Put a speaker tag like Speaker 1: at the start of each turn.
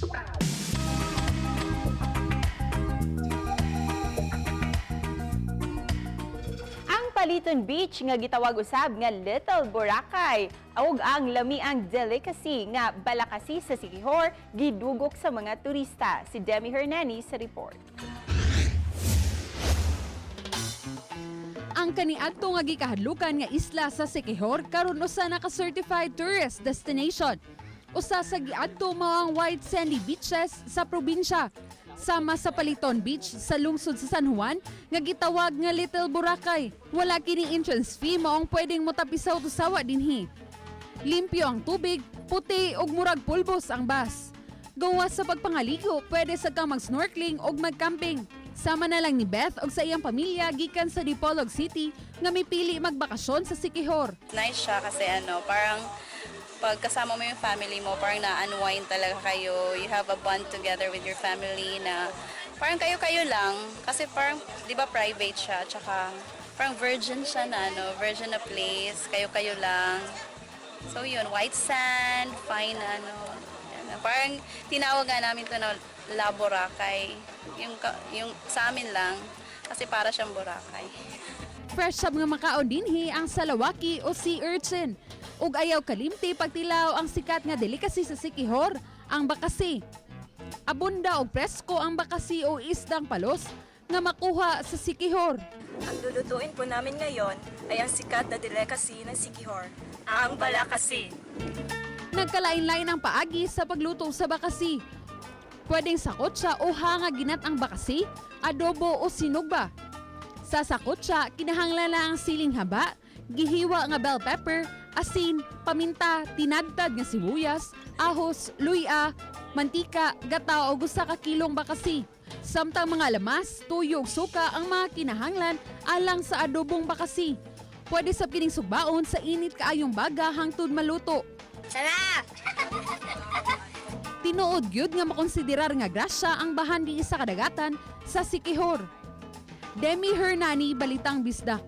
Speaker 1: Ang Paliton Beach nga gitawag usab nga Little Boracay ug ang lamiang delicacy nga balakasi sa Siquijor gidugok sa mga turista. Si Demi Hernani sa report.
Speaker 2: Ang kaniadto nga gikahadlukan nga isla sa Siquijor karon usa na ka certified tourist destination. Usa sa giadto mao ang white sandy beaches sa probinsya. Sama sa Paliton Beach sa lungsod sa San Juan nga gitawag nga Little Boracay. Wala kini entrance fee, maong pwedeng motapisaw tusawa dinhi. Limpyo ang tubig, puti ug murag pulbos ang bas. Gawas sa pagpangaligo, pwede sa kang mag-snorkeling ug mag-camping. Sama na lang ni Beth og sa iyang pamilya gikan sa Dipolog City nga mipili magbakasyon sa Siquijor.
Speaker 3: Nice siya kasi ano, parang pag kasama mo yung family mo, parang na-unwind talaga kayo. You have a bond together with your family na parang kayo-kayo lang. Kasi parang, di ba, private siya, tsaka parang virgin siya na ano, virgin na place, kayo-kayo lang. So yun, white sand, fine ano. Yan. Parang tinawag nga namin to na La Boracay. Yung sa amin lang, kasi para siyang Boracay.
Speaker 2: Fresh sab nga makaon dinhi ang salawaki o sea urchin. Ug ayaw kalimti pagtilaw ang sikat nga delicacy sa Siquijor, ang bakasi. Abunda og presko ang bakasi o isdang palos nga makuha sa Siquijor.
Speaker 4: Ang lulutuin po namin ngayon ay ang sikat na delicacy ng Siquijor, ang balakasi.
Speaker 2: Nagkalain-lain ang paagi sa pagluto sa bakasi. Pwedeng sa kutsa o hanga ginat ang bakasi, adobo o sinugba. Sa sakutsa, kinahanglan lang ang siling haba, gihiwa nga bell pepper, asin, paminta, tinadtad nga sibuyas, ahos, luya, mantika, gata o usa ka kilong bakasi. Samtang mga lamas, tuyo ug suka ang mga kinahanglan alang sa adobong bakasi. Pwede sab kining sugbaon sa init kaayong baga hangtod maluto. Tinuod gyud nga makonsiderar nga grasya ang bahan dinhi sa kadagatan sa Siquijor. Demi Hernani, Balitang Bisdak.